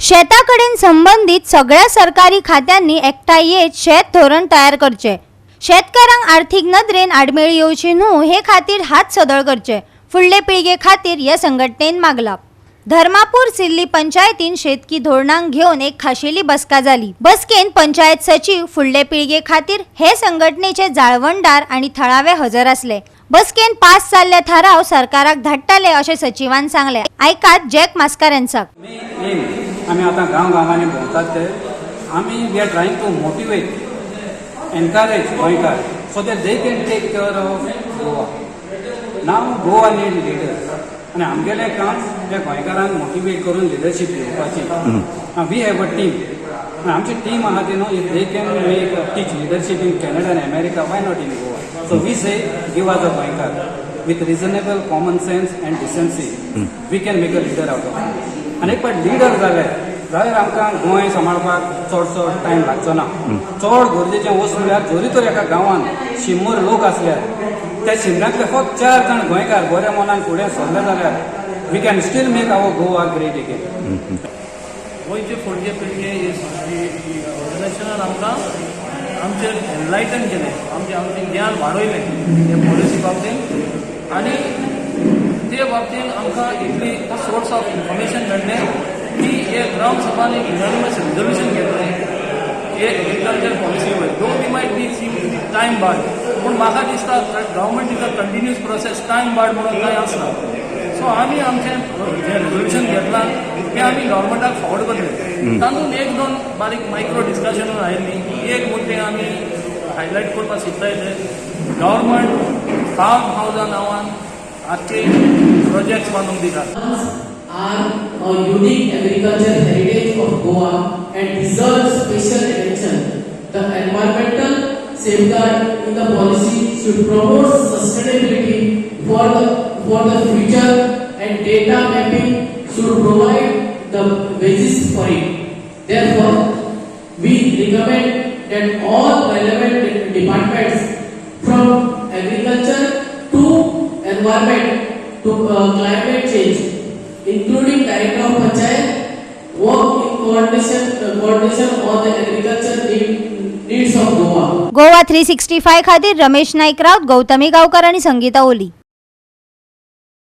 शेता कडेन संबंदीत सगळ्या सरकारी खात्यांनी एकठांय येत शेत धोरण तयार करचें. शेतकारांक आर्थीक नदरेन आडमेळी येवची न्हू हे खातीर हात सदळ करचे, फुडले पिळगे खातीर हे संघटनेन मागला. धर्मापूर सिल्ली पंचायतीन शेतकी धोरणांक घेवन एक खाशेली बसका जाली. बसकेन पंचायत सचीव, फुडले पिळगे खातीर हे संघटनेचे जाळवणदार आनी थळावे हजर आसले. बसकेन पास जाल्ले थाराव सरकाराक धाडटले अशें सचिवान सांगले. आयकात जॅक मास्कारेन्साक. मेन एम, आमी आतां गांव गांवांनी भोंवतात ते आमी we are trying to motivate, encourage गोंयकार so that they can take care of Goa. Now Goa need leaders आनी आमगेलें काम त्या गोंयकारांक मोटिवेट करून लिडरशीप दिवपाची. We have a team आनी आमची टीम आहा ती न्हू, if they can make teach leadership in Canada आनी America, why not in Goa? So we say, give us a गोंयकार with reasonable common sense and decency, we can make a leader out of him. आनी एक पाट leader जाले जाल्यार आमकां गोंय सांबाळपाक चडसो टायम लागचो ना. चड गरजेचें वस्त म्हळ्यार, जरी तर एका गांवांत 100 लोक आसल्यार त्या 100रांतले फक्त चार जाण गोंयकार बऱ्या मनान फुडें सरले जाल्यार we can still make our Goa great again. गोंयचे फुडले पिळगे ऑर्गनायझेशनान आमकां आमचेर एनलायटन केलें, आमचें आमचें ज्ञान वाडयलें हे पॉलिसी बाबतींत आनी ते बाबतींत आमकां इतली सोर्स ऑफ इन्फॉर्मेशन मेळ्ळें की हे ग्राम सभान एक युनानिमस रिजोल्युशन घेतलें हे एग्रीकल्चर पॉलिसी वयर. Though we might be seem to be time barred, पूण म्हाका दिसता government is a continuous process, time barred म्हणून कांय आसना. सो आमी आमचें जें रेजोल्युशन घेतलां तें आमी गव्हर्मेंटाक फॉरवर्ड करतले. तातूंत एक दोन बारीक मायक्रो डिस्कशनूय आयिल्लीं. एक मुद्दे आमी हायलायट करपाक सोदताय ते गव्हर्मेंट फार्म हावजा नांवान आजचे प्रोजेक्ट्स बांदून दितात. Are a unique agriculture heritage of Goa and deserve special attention. The environmental safeguard in the policy should promote sustainability for the future and data mapping should provide the basis for it. Therefore, we recommend that all relevant departments from agriculture to environment to climate change, including Director of Panchayat, work in coordination on the agriculture needs of Goa. Goa 365 खातीर रमेश नाईक राऊत, गौतमी गावकर आणि संगीता ओली.